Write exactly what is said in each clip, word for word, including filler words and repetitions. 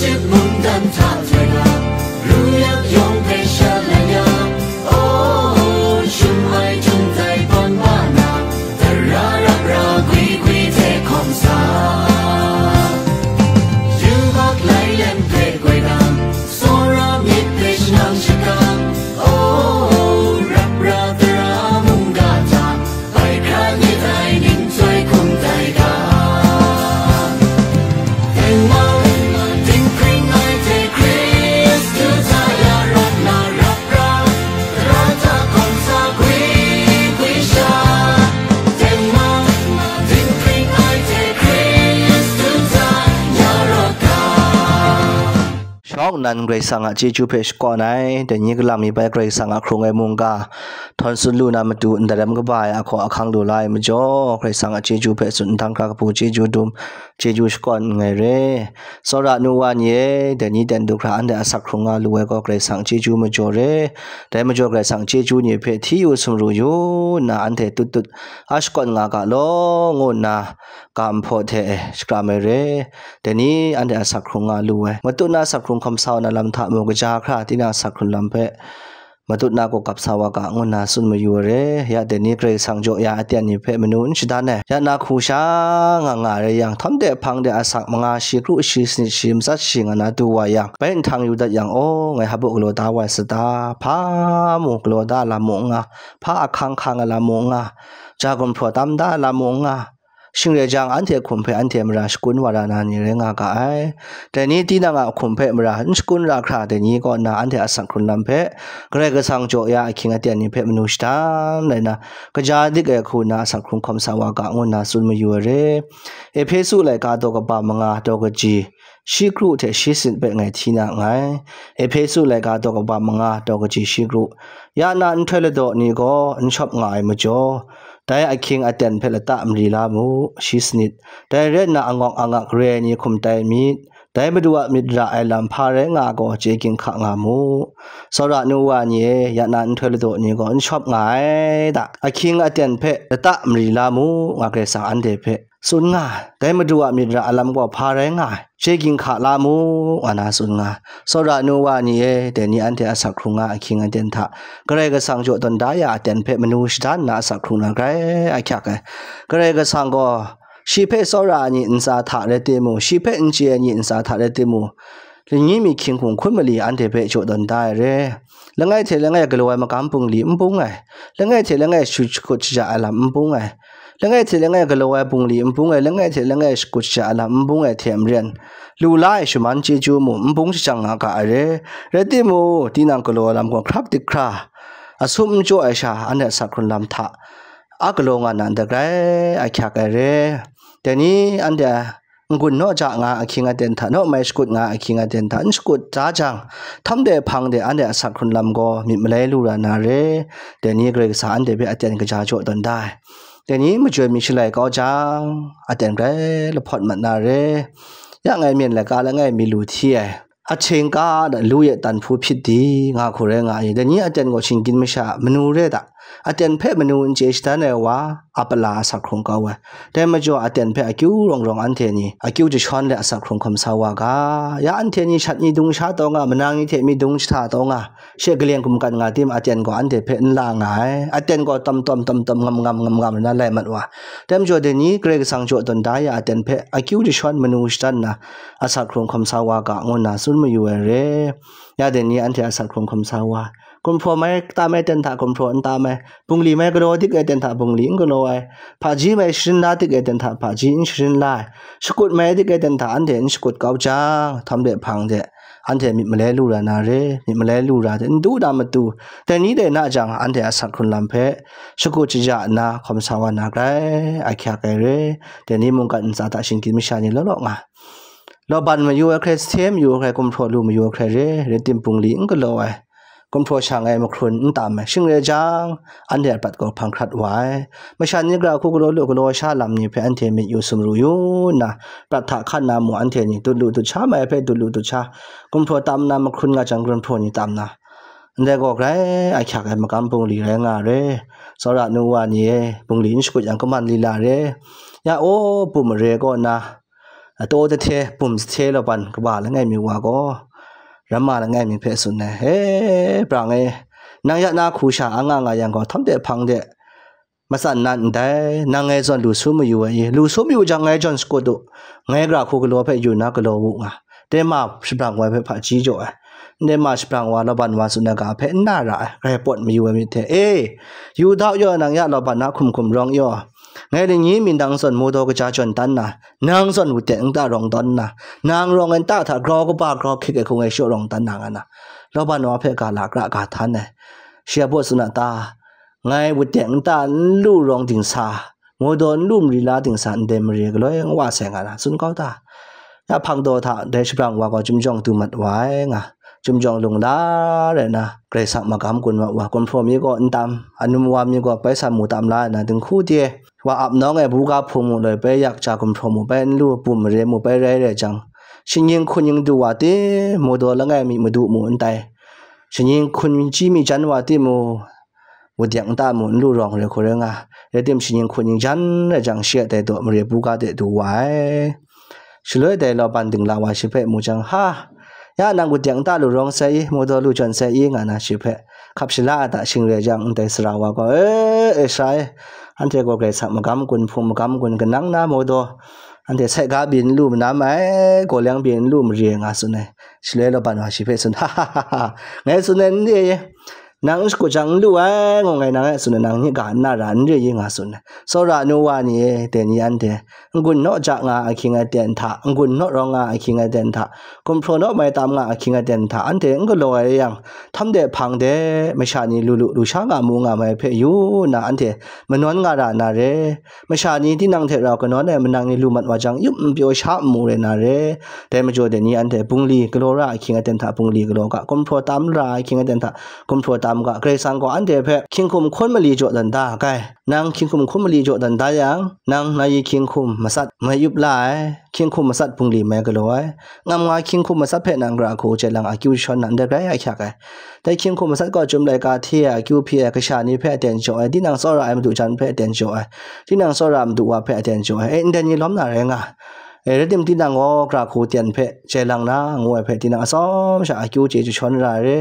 Mungdan hta htoi na, ru yak yawng hpe shalai ya, o, shum ai jung dai tawn wa na, tara rap ra gwi gwi hte hkawm sa. Yubak lai lem hpe goi dang, tsawra myit hpe shanang shakang, o, rap ra tara mungga hta, bai hkra ni dai ning chyoi hkum dai ga. Tengman, dinghpring ai hte Hkristu hta ya rawt na rap ra, tara hta hkawm sa gwi gwi sha. Tengman, dinghpring ai hte Hkristu hta ya rawt ga. Shawng nnan Karai Kasang a chyeju hpe shakawn ai, dai ni galam mi bai Karai Kasang a hkrung ai mungga htawn tsun lu na matu, ndai lam kaba ai ahkaw ahkang lu la ai majaw, Karai Kasang a chyeju hpe tsun nhtang hkra kabu chyeju dum, chyeju shakawn nngai re. Tsawra nu wa ni e, dai ni ten du hkra anhte asak hkrung nga lu ai gaw, Karai Kasang chyeju majaw re. Dai majaw Karai Kasang chyeju ni hpe hti yu sumru yu nna, anhte tut tut a shakawn nga ga law, ngu nna ga nhpaw hte e shakram ai re. Dai ni anhte asak hkrung nga lu ai. Matut na asak hkrung hkawm sa wa na lam hta mung, kaja hkra tinang asak hkrung lam hpe matut na gaw kap sa wa ga, ngu nna tsun mayu ai re. Ya dai ni Karai Kasang jaw ya aten ni hpe manu n shadan ai. Ya na hku sha nga nga rai yang, htawn de hpang de asak manga shi kru shi sanit shi matsat shi nga na du wa yang, bai nhtang yu dat yang, aw, ngai hpa galaw da wa ai sata, hpa mu galaw da lam mu n nga, hpa ahkang hkang ai lam mu n nga, ja gumhpraw tam da lam mu n nga, shing rai jang, anhte hkum hpe anhte mara shakun wa ra na ni rai nga ga ai. Dai ni tinang a hkum hpe mara n shakun ra hkra, dai ni kaw nna anhte asak hkrung lam hpe Karai Kasang jaw ya ahkying aten ni hpe manu shadan rai na, kaja dik ai hku nna asak hkrung hkawm sa wa ga, ngu nna tsun mayu ai re. Ehpesu laika daw kaba manga daw kaji shi kru hte shi sanit hpe ngai hti na nngai. Ehpesu laika daw kaba manga daw kaji shi kru. Ya na nhtoi ladaw ni gaw n shawp nga ai majaw, dai ahkying aten hpe lata mari la mu, shi sanit. Dai rai nna angawk angak re ai ni hkum tai myit, dai Madu a myit ra ai lam hpa rai nga gaw chye ginhka nga mu. Tsawra nu wa ni e, ya na nhtoi ladaw ni gaw n shawp nga ai da, ahkying aten hpe lata mari la mu, nga Karai Kasang anhte hpe tsun nga ai. Dai Madu a myit ra ai lam gaw hpa rai nga ai, chye ginhka la mu, nga na tsun nga ai. Tsawra nu wa ni e, dai ni anhte asak hkrung nga ahkying aten hta, Karai Kasang jaw tawn da ya aten hpe manu shadan nna asak hkrung na grai ahkyak ai. Karai Kasang gaw shi hpe tsawra ai ni ntsa hta rai timung, shi hpe n chye ai ni ntsa hta rai timung, lani mi hkying hkum hkun mali anhte hpe jaw tawn da ai re. Langai hte langai galaw ai magam bungli n bung ai, langai hte langai shu shakut shaja ai lam n bung ai, langai hte langai galaw ai bungli n bung ai, langai hte langai shakut shaja ai lam n bung ai hte maren, lu la ai shaman chyeju mung n bung shajang nga ga ai re. Rai timung, tinang galaw ai lam gaw hkrap dik hkra, asum n jaw ai sha, anhte asak hkrung lam hta a galaw nga na ndai grai ahkyak ai re. Dai ni anhte n-gun naw ja nga ahkying aten hta, naw mai shakut nga ahkying aten hta, n shakut da jang, htam de hpang de anhte asak hkrung lam gaw myit malai lu ra na re. Dai ni Karai Kasang anhte hpe aten kaja jaw tawn da ai. Dai ni majoi mi shalai kau jang, aten grai lahpawt mat na re. Ya ngai myen laika langai mi lu hti ai, ahkying ga da lu ye tan hpu hpyit di, nga hku rai nga ai. Dai ni aten gaw shinggyim masha manu re da, aten hpe manu n chye shadan ai wa, a pala asak hkrung kau ai. Dai majaw aten hpe akyu rawng rawng anhte ni akyu jashawn let asak hkrung hkam sa wa ga, ya anhte ni shat mi dung sha taw nga, manang ni hte mi dung jahta taw nga, she kaleng gumkan nga tim, aten gaw anhte hpe n la nga ai. Aten gaw tam tawm tam tawm ngam ngam ngam ngam na lai mat wa. Dai majaw dai ni Karai Kasang jaw tawn da ya aten hpe akyu jashawn manu shadan nna, asak hkrung hkam sa wa ga, ngu nna tsun mayu ai re. Ya dai ni anhte asak hkrung hkam sa wa, gumhpraw mai tam ai ten hta gumhpraw n tam ai, bungli mai galaw dik ai ten hta bungli n galaw ai, hpaji mai sharin la dik ai ten hta hpaji n sharin la ai, shakut mai dik ai ten hta anhte n shakut kau jang, htam de hpang de anhte myit malai lu ra na re. Myit malai lu ra de, n du na matu, dai ni dai na jang, anhte asak hkrung lam hpe shakut shaja nna hkawm sa wa na grai ahkyak ai re. Dai ni mungkan ntsa hta shinggyim masha ni law law nga, lawban mayu ai hkrai, sahte mayu ai hkrai, gumhpraw lu mayu ai hkrai re, rai tim bungli n galaw ai, gumhpraw shang ai mahkrun n tam ai, shing rai jang, anhte a prat gaw hpang hkrat wa ai. Masha ni gara hku galaw lu galaw sha lam ni hpe anhte myit yu sumru yu nna, prat hta hkan na mung anhte ni dut lu dut sha mai hpe dut lu dut sha, gumhpraw tam nna mahkrun nga jang, gumhpraw ni tam na, ndai gaw grai ahkyak ai magam bungli rai nga re. Tsawra nu wa ni e, bungli n shakut yang kaman lila re. Ya, aw, bum mare kaw na, ataw tahte, bum sahte laban kaba langai mi wa gaw, ramma langai mi hpe tsun ai, "He, brang e, nang ya na hku sha a nga nga yang gaw, htam de hpang de, matsan na ndai, nang ngai zawn lu su mayu ai i? Lu su mayu jang, ngai jawn shakut u, ngai gara hku galaw hpe yu na galaw u," nga. Dai ma shabrang wa ai hpe hpaji jaw ai. Ndai ma shabrang wa laban wa tsun ai ga hpe n na ra ai, grai pawt mayu ai myit hte, "E, yu dau yaw, nang ya laban na hkum hkum rawng yaw, ngai lani mi nang zawn mawdaw kaja jawn dan na, nang zawn wut de nta rawng dan na, nang rawng ai nta hta grau kaba grau hkyit ai hku ngai shaw rawng dan na," nga na, laban wa hpe ga la kra ga htan ai. Shi a baw tsun a ta, ngai wut de nta n lu rawng dingsa, mawdaw n lu mari la dingsa, ndai mare galoi nwa sai nga na tsun kau ta. Ya hpang daw hta dai shabrang wa gaw chyum jawng du mat wa ai nga, chyum jawng lung la rai na, Karai Kasang magam gun wa wa, gumhpraw mi gaw n tam, anum wa mi gaw bai san mu tam la ai na, dinghku de, wa ap nawng ai buga hpung mu, loi bai yak ja gumhpraw mu bai n lu, bum mare mu bai rai rai jang, shinggying hkun yin du wa ti, mawdaw langai mi madu mu n tai, shinggying hkun chyi mi jan wa ti mu, wudek nta mu n lu rawng re hku rai nga, rai tim shinggying hkun yin jan rai jang, shi a tai daw mare buga de du wa ai. Shaloi dai laban dingla wa shi hpe mu jang, "Ha, ya nang wudek nta lu rawng sai i, mawdaw lu jawn sai i?" nga na shi hpe hkap shala ai hta shing rai jang, ndai sara wa gaw, "E, e, sara e, anhte gaw Karai Kasang magam gun hpung, magam gun kanang na mawdaw, anhte sai ga byin n lu manam ai, gaw leng byin n lu mare," nga tsun ai. Shaloi laban wa shi hpe tsun, "Ha, ha, ha, ha, ngai tsun ai n re, nang n shakut jang n lu ai, ngu ngai nang e tsun ai, nang ni ga n na ra n re i?" nga tsun ai. Tsawra nu wa ni e, dai ni anhte, n-gun naw ja nga ahkying aten hta, n-gun naw rawng nga ahkying aten hta, gumhpraw naw mai tam nga ahkying aten hta, anhte n galaw ai yang, htam de hpang de, masha ni lu lu, lu sha nga mu nga mai hpe yu nna, anhte manawn nga ra na re. Masha ni tinang hte rau kanawn ai manang ni lu mat wa jang, yup n pyaw sha n mu rai na re. Dai majaw dai ni anhte bungli galaw ra ahkying aten hta bungli galaw ga, gumhpraw tam ra ahkying aten hta gumhpraw tam ga, Karai Kasang gaw anhte hpe hkying hkum hkun mali jaw dan da kai. Nang hkying hkum hkun mali jaw dan da yang, nang na yi hkying hkum matsat mai yup la ai, hkying hkum matsat bungli mai galaw ai, ngam nga hkying hkum matsat hpe nang gara hku chye lang akyu jashawn na ndai grai ahkyak ai. Dai hkying hkum matsat gaw chyum laika hti ai, akyu hpyi ai, kasha ni hpe aten jaw ai, tinang tsawra ai madu jan hpe aten jaw ai, tinang tsawra madu wa hpe aten jaw ai, e, ndai ni lawm na rai nga, e, rai tim tinang gaw gara hku ten hpe chye lang na, ngu ai hpe tinang atsawm sha akyu chye jashawn ra ai re.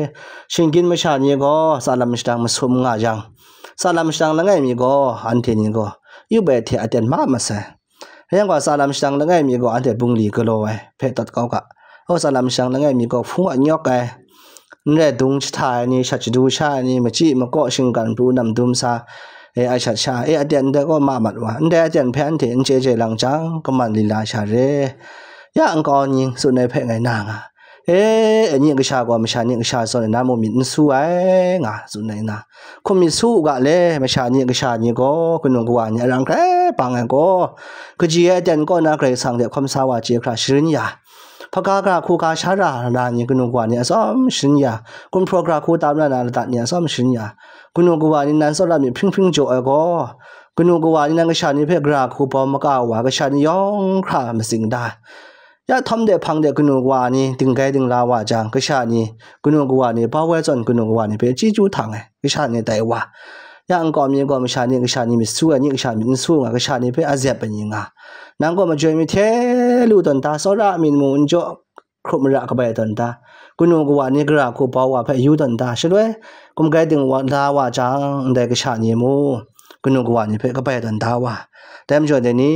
Shinggyim masha ni gaw tsa lam shadang masum nga yang, tsa lam shadang langai mi gaw, anhte ni gaw yup ai hte aten ma masai. Rai yang gaw, tsa lam shadang langai mi gaw anhte bungli galaw ai hpe tawn kau ga. Aw, tsa lam shadang langai mi gaw hpung a nyawk ai, n rai dung jahta ai ni, shat shadu sha ai ni, machyi makaw shinggan pru nam dum sa, e, ai shat sha, e, aten ndai gaw ma mat wa, ndai aten hpe anhte n chye chye lang jang, kaman lila sha re. Ya nkau ni tsun ai hpe ngai na nga, e, e, nye kasha gaw masha ni kasha zawn na mu myit n su ai, nga tsun ai na, hkum myit su u ga le, masha ni kasha ni gaw kanu kawa ni arang hkrai bang ai gaw, kaji ai aten kaw na Karai Kasang hte hkawm sa wa chye hkra sharin ya, hpaga gara hku ga sha ra na ni kanu kawa ni atsawm sharin ya, gumhpraw gara hku tam na na ladat ni atsawm sharin ya, kanu kawa ni nan tsawra myit hpring hpring jaw ai gaw, kanu kawa ni nan kasha ni hpe gara hku bau maka wa ai, kasha ni yawng hkra matsing da ai. Ya htam de hpang de kanu kawa ni dinggai dingla wa jang, kasha ni kanu kawa ni bau ai zawn kanu kawa ni hpe chyeju htang ai, kasha ni tai wa. Ya nkau mi gaw masha ni kasha ni myit su ai, nye kasha myit n su nga, kasha ni hpe a zep ai ni nga. Nang gaw majoi mi hte lu tawn ta, tsawra myit mu n jaw, hkrup mara kabai tawn ta, kanu kawa ni gara hku bau wa hpe yu tawn ta, shaloi gumgai dingla wa jang, ndai kasha ni mu kanu kawa ni hpe kabai tawn da wa. Dai majaw dai ni,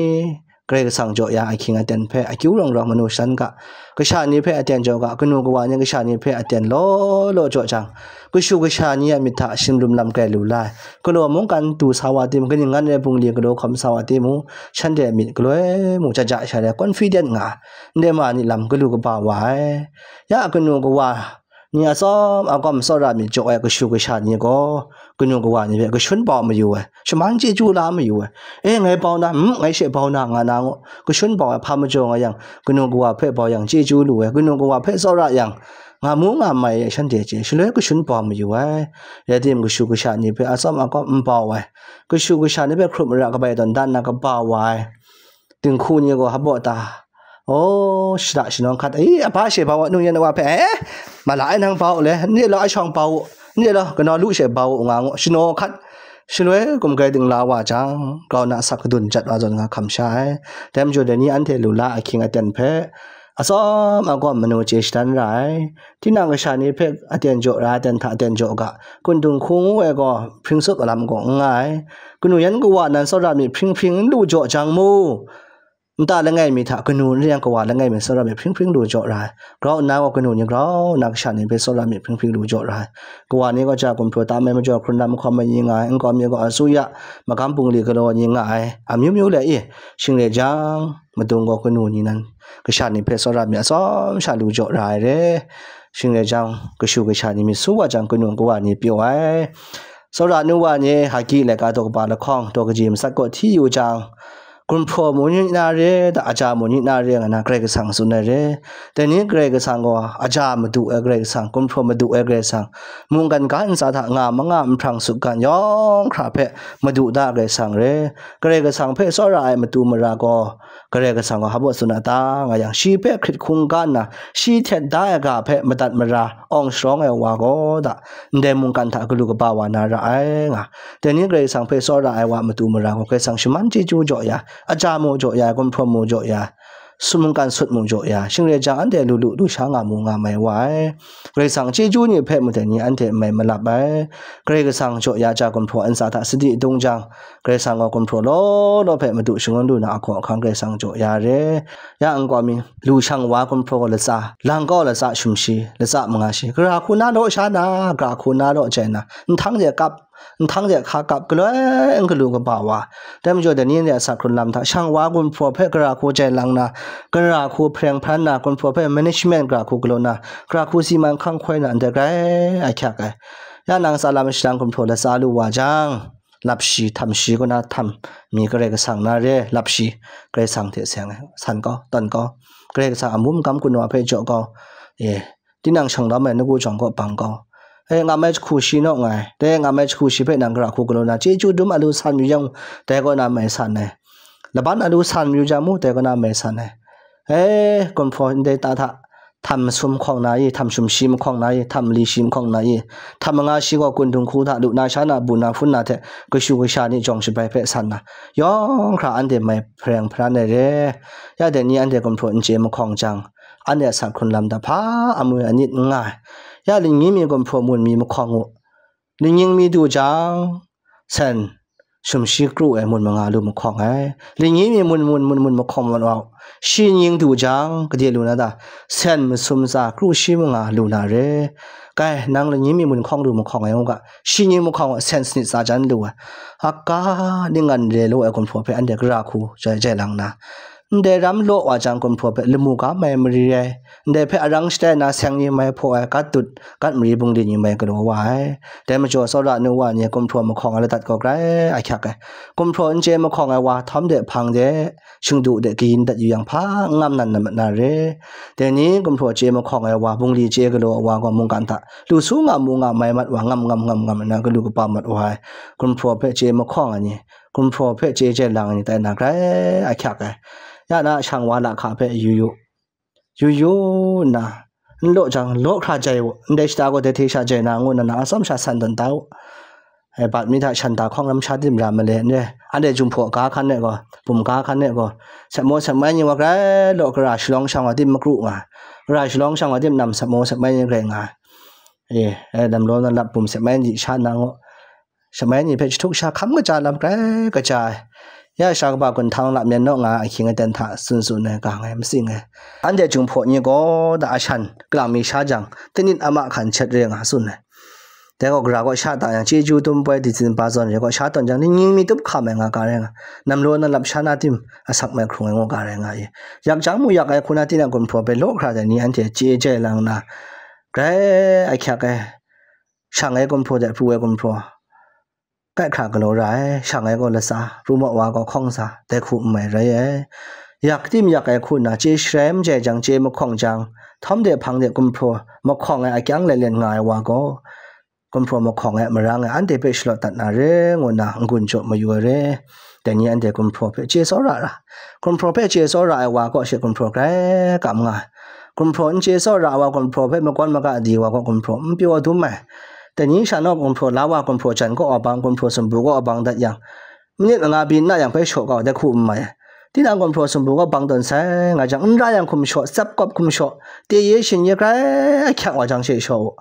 Karai Kasang jaw ya ahkying aten hpe akyu rawng rawng manu shadan ga, kasha ni hpe aten jaw ga, kanu kawa ni kasha ni hpe aten law law jaw jang, kashu kasha ni a myit hta shimlum lam kai lu la ai, galaw mungkan du sa wa timung, kaning ngan ai bungli galaw hkawm sa wa timung, shanhte a myit galoi mung jaja sha ai, confident nga ai, ndai ma ni lam galu kaba wa ai. Ya kanu kawa ni atsawm agawm tsawra myit jaw ai kashu kasha ni gaw, kanu kawa ni hpe kashun bau mayu ai, shaman chyeju la mayu ai. E, ngai bau na, mm, ngai she bau na, nga na ngu, kashun bau ai hpa majaw nga yang, kanu kawa hpe bau yang chyeju lu ai, kanu kawa hpe tsawra yang, nga mu nga mai ai shanhte chye, shaloi kashun bau mayu ai. Rai tim, kashu kasha ni hpe atsawm agawm n bau ai, kashu kasha ni hpe hkrup mara kabai tawn dan na kaba wa ai. Dinghku ni gaw hpa ta, aw, shada shanawng hkat, e, apa she bau ai, nungyan wa hpe, e, mala ai nang bau le, n re law, ashawng bau u, n re law, kanaw lu she bau u, nga ngu, shanaw hkat, Shaloi gumgai dingla wa jang, grau na asak kadun jat wa zawn nga hkam sha ai. Dai majaw dai ni anhte lu la ahkying aten hpe, atsawm agawm manu chye shadan ra ai. Tinang kasha ni hpe aten jaw ra ai, aten hta aten jaw ga, kun dung hku ngu ai gaw, hpring tsup a lam gaw n nga ai. Kanu yan kawa nan tsawra myit hpring hpring n lu jaw jang mu? Nta langai mi hta kanu n rai yang kawa langai mi tsawra myit hpring hpring lu jaw ra ai. Grau nna gaw kanu ni grau nna kasha ni hpe tsawra myit hpring hpring lu jaw ra ai. Kawa ni gaw ja gumhpraw tam ai majaw hkrun lam hkawm ai ni nga ai, nkau mi gaw asuya, magam bungli galaw ai ni nga ai, amyu myu le i, shing rai jang, madung gaw kanu ni nan kasha ni hpe tsawra myit atsawm sha lu jaw ra ai re. Shing rai jang, kashu kasha ni myit su wa jang kanu kawa ni pyaw ai. Tsawra nu wa ni haki laika daw kaba lahkawng daw kaji matsat kaw hti yu jang, gumhpraw mu myit na re, da aja mu myit na re, nga na Karai Kasang tsun ai re. Dai ni Karai Kasang gaw aja madu ai Karai Kasang, gumhpraw madu ai Karai Kasang, mungkan ga ntsa hta nga manga nhprang sutgan yawng hkra hpe madu da ai Karai Kasang re. Karai Kasang hpe tsawra ai matu mara gaw Karai Kasang gaw hpa baw tsun a ta nga yang, shi hpe hkrit hkungga nna, shi htet da ai ga hpe madat mara awng sharawng ai wa gaw da, ndai mungkan hta galu kaba wa na ra ai nga. Dai ni Karai Kasang hpe tsawra ai wa matu mara gaw Karai Kasang shaman chyeju jaw ya, aja mu jaw ya, gumhpraw mu jaw ya, sumungkan sut mu jaw ya, shing rai jang anhte lu lu lu sha nga mu nga mai wa ai. Karai Kasang chyeju ni hpe mung dai ni anhte n mai malap ai. Karai Kasang jaw ya ja gumhpraw ntsa hta sadi dung jang, Karai Kasang gaw gumhpraw law law hpe madu shangun lu na ahkaw ahkang Karai Kasang jaw ya re. Ya nkau mi, lu shang wa gumhpraw gaw latsa, lang kau latsa shumshi, latsa manga shi, gara hku na law sha na, gara hku na law jai na, nhtang de kap, nhtang de hka kap, galoi n galu kaba wa. Dai majaw dai ni a asak hkrun lam hta, shang wa gumhpraw hpe gara hku jai lang na, gara hku hpreng hpran na, gumhpraw hpe management gara hku galaw na, gara hku si man hkang hkoi na, ndai grai ahkyak ai. Ya nang tsa lam shadang gumhpraw latsa lu wa jang, lap shi, htam shi kaw na htam mi Karai Kasang na re, lap shi, Karai Kasang hte seng ai, san kau, tawn kau, Karai Kasang a mum gam kun wa hpe jaw kau, e, tinang shang dawm ai nagu jawng kaw bang kau. E, ngam ai jahku shi naw nga ai, dai ngam ai jahku shi hpe nang gara hku galaw na, chyeju dum alu san yu yang, dai kaw na mai san ai, laban alu san yu jang mu, dai kaw na mai san ai. E, gumhpraw ndai ta hta, htam masum mahkawng na i, htam shumshi mahkawng na i, htam mali shi mahkawng na i, htam manga shi gaw kun dung hku hta lu na sha na, bu na hpun na hte, kashu kasha ni jawng shabai hpe san na, yawng hkra anhte mai hpareng hparan ai re. Ya dai ni anhte gumhpraw n chye mahkawng jang, anhte a asak hkrun lam hta hpa amwi anit n nga ai. Ya lingyi mi gumhpraw mun mi mahkawng u, lingning mi du jang, sen shumshi kru ai mun manga lu mahkawng ai. Lingyi mi mun, mun, mun, mun mahkawng mat wa u. Shi ning du jang, gade lu na ta? Sen masum tsa kru shi manga lu na re. Kai, nang lingyi mi mun hkawng lu mahkawng ai u ga, shi ning mahkawng a sen sanit tsa jan lu ai. Haka, ning ngan re lu ai gumhpraw hpe anhte gara hku jai jai lang na, ndai ram law wa jang gumhpraw hpe lamu ga mai mari ai, ndai hpe arang shatai na seng ni mai hpaw ai, gat dut, gat mari bungli ni mai galaw wa ai. Dai majaw tsawra nu wa ni gumhpraw mahkawng ai ladat gaw grai ahkyak ai. Gumhpraw n chye mahkawng ai wa htawm de hpang de, shingdu de kayin dat yu yang hpa n ngam nan na mat na re. Dai ni gumhpraw chye mahkawng ai wa, bungli chye galaw ai wa gaw mungkan hta lu su nga mu nga mai mat wa, ngam ngam ngam ngam nna galu kaba mat wa ai. Gumhpraw hpe chye mahkawng ai ni, gumhpraw hpe chye jai lang ai ni tai na grai ahkyak ai. Ya na shang wa lahka hpe yu yu, yu yu nna, n law jang, law hkra jai u, ndai shata gaw dai hte sha jai na, ngu nna nang atsawm sha san tawn da u. Ai, bat mi hta shan da hkawng lam sha tim ra ma le, n re, anhte Jinghpaw ga hkan e gaw, bum ga hkan e gaw, sep maw sep mai ni wa grai law, gara shalawng shang wa tim makru nga, gara shalawng shang wa tim nam sep maw sep mai ni grai nga, e, e, nam law na lap bum sep mai ni sha nna ngu, sep mai ni hpe jahtuk sha hkam kaja lam grai kaja ai. Ya sha kaba gun htang lamyan naw nga ai ahkying aten hta tsun tsun ai, gang ai, matsing ai. Anhte Jinghpaw ni gaw da ashan kalang mi sha jang, tinit ama hkan chet re nga tsun ai. Dai gaw gara kaw sha ta yang, chyeju dum poi, ditsin ba zawn re kaw sha tawn jang, lingning mi tup hka mai nga ga rai nga, nam law na lap sha na tim, asak mai hkrung ai ngu ga rai nga i. Yak jang mu yak ai hku na, tinang gumhpraw hpe law hkra dai ni anhte chye jai lang nna, grai ahkyak ai, shang ai gumhpraw de pru ai gumhpraw, kai hkra galaw ra ai, shang ai gaw latsa, pru maw wa gaw hkawng sa, dai hku n mai rai ai. Yak tim yak ai hku nna, chye sharai n jai jang, chye mahkawng jang, htawm de hpang de gumhpraw mahkawng ai akyang let let nga ai wa gaw, gumhpraw mahkawng ai marang e anhte hpe shalawt dat na re, ngu nna n-gun jaw mayu ai re. Dai ni anhte gumhpraw hpe chye tsawra ra, gumhpraw hpe chye tsawra ai wa kaw she gumhpraw grai kam nga ai. Gumhpraw n chye tsawra ai wa, gumhpraw hpe makawn maka di wa kaw gumhpraw n pyaw dum ai. Dai ni sha naw gumhpraw la wa, gumhpraw jan kaw wa bang, gumhpraw sumpu kaw wa bang dat yang, minit manga byin na yang bai shaw kau dai hku n mai. Tinang gumhpraw sumpu kaw bang tawn sai nga jang, n ra yang hkum shaw, tsap kawp hkum shaw, te ye shin ye grai ahkyak wa jang she shaw u.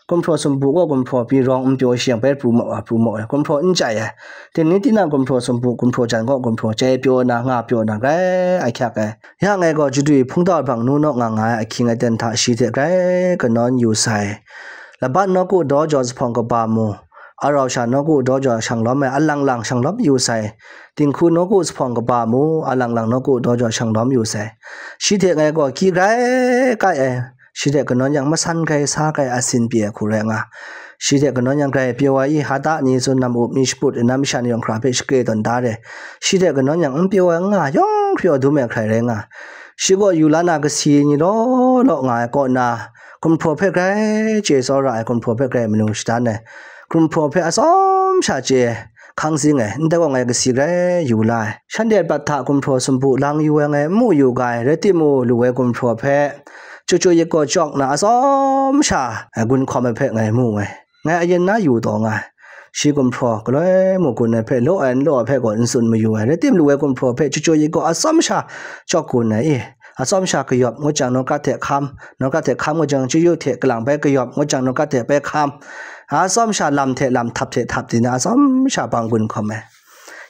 Gumhpraw sumpu kaw gumhpraw pyi rawng n pyaw shi yang bai pru maw, pru maw, gumhpraw n chye ai. Dai ni tinang gumhpraw sumpu, gumhpraw jan kaw gumhpraw chye pyaw na, nga pyaw na, grai ahkyak ai. Ya ngai gaw chadwi hpungdaw bang nu naw nga nga ai ahkying aten hta shi hte grai kanawn yu sai. Laban nawku daw jaw zuphpawng kaba mu, arau sha nawku daw jaw shang lawm ai alang lang shang lawm yu sai. Dinghku nawku zuphpawng kaba mu, alang lang nawku daw jaw shang lawm yu sai. Shi hte ngai gaw kyi grai kai ai. Shi hte kanawn yang masan grai sa grai asin pyi ai hku rai nga. Shi hte kanawn yang grai pyaw ai i, hata ni tsun, nam up ni shaput ai, nam sha ni yawng hkra hpe shakre tawn da re. Shi hte kanawn yang n pyaw ai n nga, yawng hkra dum ai hkrai rai nga. Shi gaw yu la na kasi ni law law nga ai kaw na, gumhpraw hpe grai chye tsawra ai, gumhpraw hpe grai manu shadan ai, gumhpraw hpe atsawm sha chye hkang zing ai, ndai gaw ngai kasi grai yu la ai. Shanhte prat hta gumhpraw sumpu lang yu ai ngai n mu yu ga ai, rai timung, lu ai gumhpraw hpe chyu chyu yit gaw chawk na atsawm sha gun hkawm ai hpe ngai mu ai. Ngai ayin na yu taw nga ai. Shi gumhpraw galoi mung gun ai hpe, law ai n law ai hpe gaw n tsun mayu ai. Rai tim, lu ai gumhpraw hpe chyu chyu yit gaw atsawm sha chawk gun ai i, atsawm sha kayawp ngut jang, nawkat hte hkam, nawkat hte hkam ngut jang, chyu yu hte kalang bai kayawp ngut jang, nawkat hte bai hkam, atsawm sha lam hte lam, htap hte htap di na atsawm sha bang gun hkawm ai.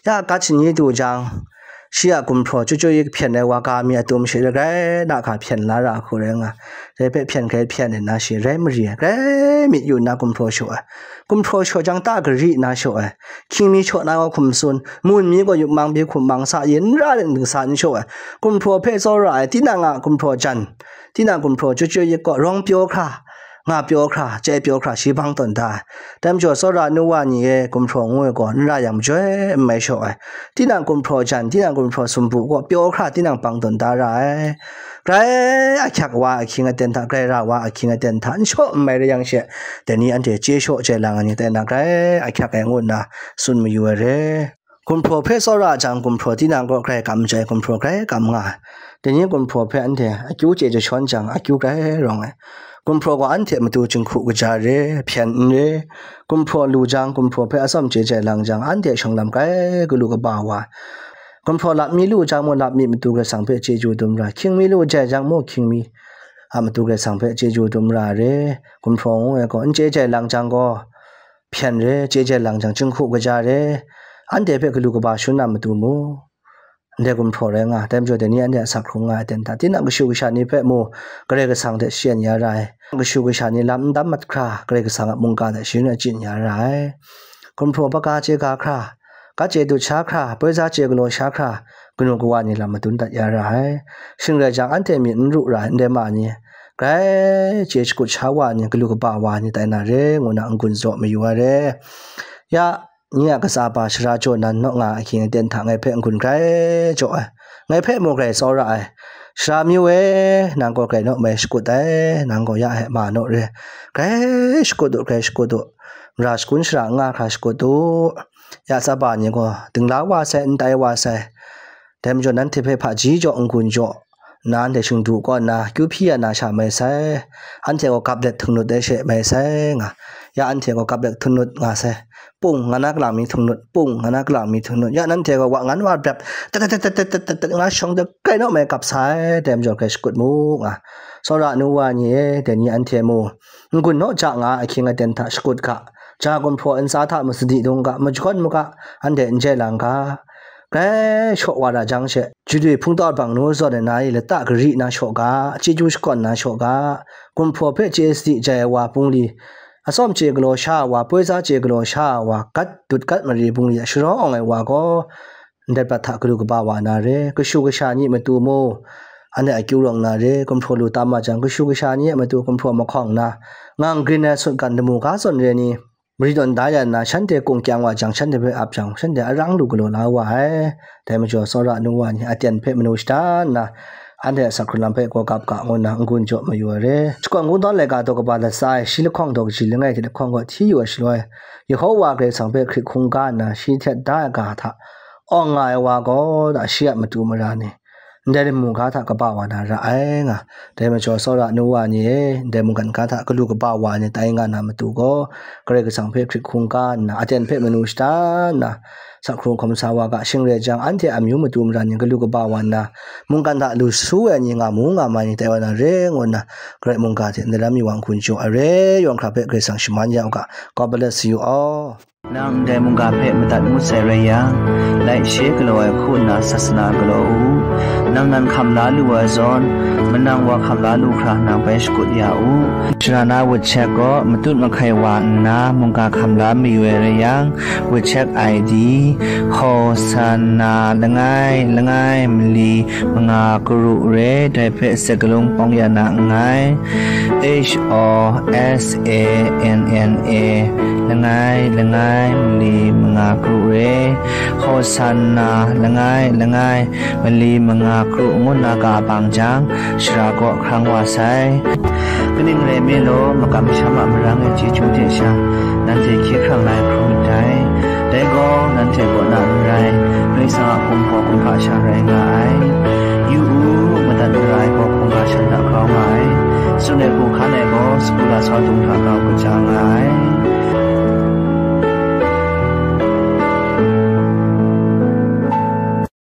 Ya gat shani du jang, shi a gumhpraw chyu chyu yit hpyen ai wa ga mi a tum she grai na hka hpyen la ra hku rai nga. Dai hpe hpyen grai hpyen nna shi rai mari ai, grai myit yu nna gumhpraw shaw ai. Gumhpraw shaw jang ta gari na shaw ai. Hkying mi shaw na gaw hkum tsun, mun mi gaw yup mang bi hkum mang sa, yin ra ling sa n shaw ai. Gumhpraw hpe tsawra ai, tinang a gumhpraw jan, tinang gumhpraw chyu chyu yit gaw rawng pyaw hkra, nga pyaw hkra, chye pyaw hkra, shi bang tawn da ai. Dai majaw, tsawra nu wa ni e, gumhpraw ngu ai gaw n ra yang majoi n mai shaw ai. Tinang gumhpraw jan, tinang gumhpraw sumpu gaw pyaw hkra tinang bang tawn da ra ai. Grai ahkyak wa ahkying aten hta, grai ra wa ahkying aten hta, n shaw n mai rai yang she, dai ni anhte chye shaw chye lang ai ni tai na, grai ahkyak ai ngu nna tsun mayu ai re. Gumhpraw hpe tsawra jang, gumhpraw tinang gaw grai kam jai, gumhpraw grai kam nga ai. Dai ni gumhpraw hpe anhte akyu chye jashawn jang, akyu grai rawng ai. Gumhpraw gaw anhte matu jinghku kaja re, hpyen n re. Gumhpraw lu jang, gumhpraw hpe atsawm chye jai lang jang, anhte shawng lam grai galu kaba wa ai. Gumhpraw lap mi lu jang mung, lap mi matu Karai Kasang hpe chyeju dum ra ai. Hkying mi lu jai jang mung, hkying mi a matu Karai Kasang hpe chyeju dum ra ai re. Gumhpraw ngu ai gaw, n chye jai lang jang gaw, hpyen re, chye jai lang jang, jinghku kaja re, anhte hpe galu kaba shangun na matu mu. Ndai gumhpraw rai nga, dai majaw dai ni anhte a asak hkrung nga ai aten hta, tinang kashu kasha ni hpe mu, Karai Kasang hte shayan ya ra ai. Kashu kasha ni lam n dam mat hkra, Karai Kasang a mungga hte sharin achyin ya ra ai. Gumhpraw hpaga chye ga hkra, gat chye dut sha hkra, poi za chye galaw sha hkra, kanu kawa ni lam madun dat ya ra ai. Shing rai jang, anhte myit n ru ra ai ndai ma ni, grai chye shakut sha wa ni, galu kaba wa ni tai na re, ngu na n-gun jaw mayu ai re. Ya, nye a katsa ba sara jaw nan naw nga ahkying aten hta ngai hpe n-gun grai jaw ai, ngai hpe mung grai tsawra ai. Sara myu e, nang gaw grai naw mai shakut ai, nang gaw ya e ma naw re. Grai shakut u, grai shakut u. Mara shagun shara n nga hkra shakut u. Ya tsaba ni gaw dingla wa sai, n tai wa sai. Dai majaw nanhte hpe hpaji jaw n-gun jaw nna, anhte shingdu kaw nna, kyu hpyi ya na sha mai sai. Anhte gaw gap let htungnut ai she mai sai nga. Ya anhte gaw gap let htungnut nga sai. Pung, nga na kalang mi htungnut, pung, nga na kalang mi htungnut. Ya nanhte gaw wa ngan wa brep, tat, tat, tat, nga shawng de, grai naw mai gap sai, dai majaw grai shakut mu nga. Tsawra nu wa ni e, dai ni anhte mu, n-gun naw ja nga ahkying aten hta shakut ga, ja gumhpraw ntsa hta masadi dung ga, majakawn maga, anhte n jai lang ga. Grai shaw wa ra jang she, chadwi hpungdaw bang nu zawn ai na i lata gari na shaw ga, chyeju shakawn na shaw ga, gumhpraw hpe chye sadi jai ai wa bungli, atsawm chye galaw sha ai wa, poi za chye galaw sha ai wa, gat dut gat mari bungli a sharawng ai wa gaw, ndai prat hta galu kaba wa na re, kashu kasha ni matu mu, anhte akyu rawng na re, gumhpraw lu tam wa jang, kashu kasha ni a matu gumhpraw mahkawng na, ngang grin ai sutgan lamu ga zawn re ni, mari tawn da ya nna, shanhte kung kyang wa jang, shanhte hpe ap jang, shanhte arang lu galaw la wa ai. Dai majaw, tsawra nu wa ni aten hpe manu shada nna, anhte a asak hkrung lam hpe gaw gap ga ngu nna n-gun jaw mayu ai re. Shakawn kungdawn laika daw kaba latsa ai, shi lahkawng daw kaji langai hte lahkawng kaw hti yu ai shaloi, Yehowa Karai Kasang hpe hkrit hkungga nna, shi htet da ai ga hta awng nga ai wa gaw, da shi a matu mara ni, ndai mungga hta kaba wa na ra ai nga. Dai majaw, tsawra nu wa ni e, ndai mungkan ga hta galu kaba wa ai ni tai nga na matu gaw, Karai Kasang hpe hkrit hkungga nna, aten hpe manu shada nna, sak hkrung hkawm sa wa ga, shing rai jang, anhte amyu matu mara ni galu kaba wa nna, mungkan hta lu su ai ni nga mu nga ma ai ni tai wa na re, ngu nna, Karai mungga hte ndaram mi wa n-gun jaw ai re, yawng hkra hpe Karai Kasang shaman ya u ga. God bless you all. Nang ndai mungga hpe madat ngut sai rai yang, laishe galaw ai hku nna sasana galaw u. Nang nan hkam la lu ai zawn, manang wa hkam la lu hkra nang bai shakut ya u. Shara na WeChat gaw matut mahkai wa nna mungga hkam la mayu ai rai yang, WeChat I D, Hosanna langai langai mali manga karu re, dai hpe sagalung pawng ya na nngai. H O S A N N A, langai langai mali manga karu re, Hosanna langai langai mali manga karu ngu nna ga bang jang, shara kaw hkrang wa sai. Kaning rai nme law, makam masham a marang e chyeju hte sha, nanhte hkye hkrang la ai hkrum myit dai. Dai gaw, nanhte kaw na n rai, Karai Kasang a hkum gaw hkungga sha rai nga ai. Yu u, madat mara ai gaw hkungga shan hta grau nga ai. Tsun ai hku hkan ai gaw, sagu lasau dung hta grau kaja nga ai.